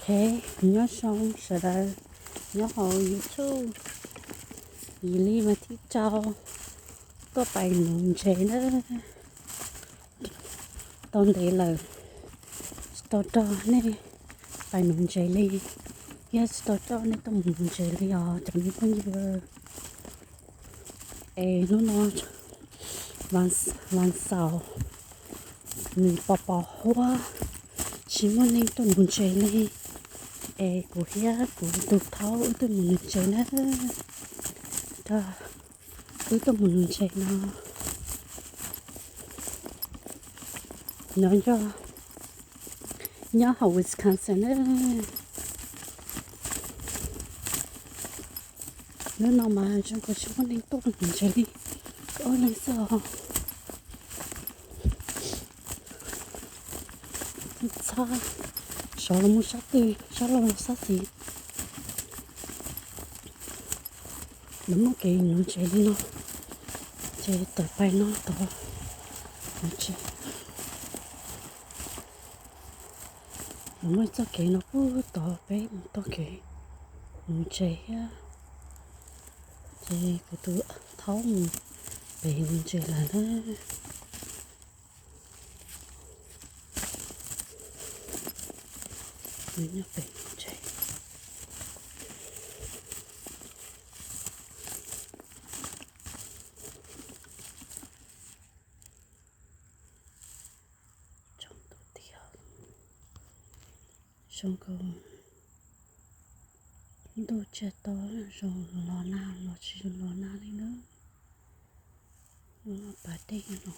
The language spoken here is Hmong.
Nyob zoo sawv daws nyob hauv YouTube, yim li mas thib rau tuaj pais nuv ntses na. Tau ntev lawm tsis tau coj nej pais nuv ntses li, thiab tsis tau coj nej tuaj mus nuv ntses li os cov me phooj ywg. Es hnub no vas xaus nws pos pos huab, tsis muaj neeg tuaj nuv ntses li, es kuv thiab kuv tus thaub wb tuaj mus nuv ntses na. Wb tuaj mus nuv ntses no, no yog nyob hauv Wisconsin na. Hnub no mas zoo nkaus tsis muaj neeg tuaj nuv ntses li, ob leeg xwb os. Txhab sov los mus sab twg, sab laug los sab xis. Lawv muaj kev nuv ntses li no, ces tawm pais no tod, lawv muaj txoj kev no puag tod peb mus txoj kev nuv ntses thiab. Ces kuv tus thaub mus pem nuv ntses lawm na. Nws nyob pem nuv ntses. Tsoom tus tiag, zoo nkaus ntuj tsiaj to zoo los nag los tsis los nag li na. Lub no pas dej no,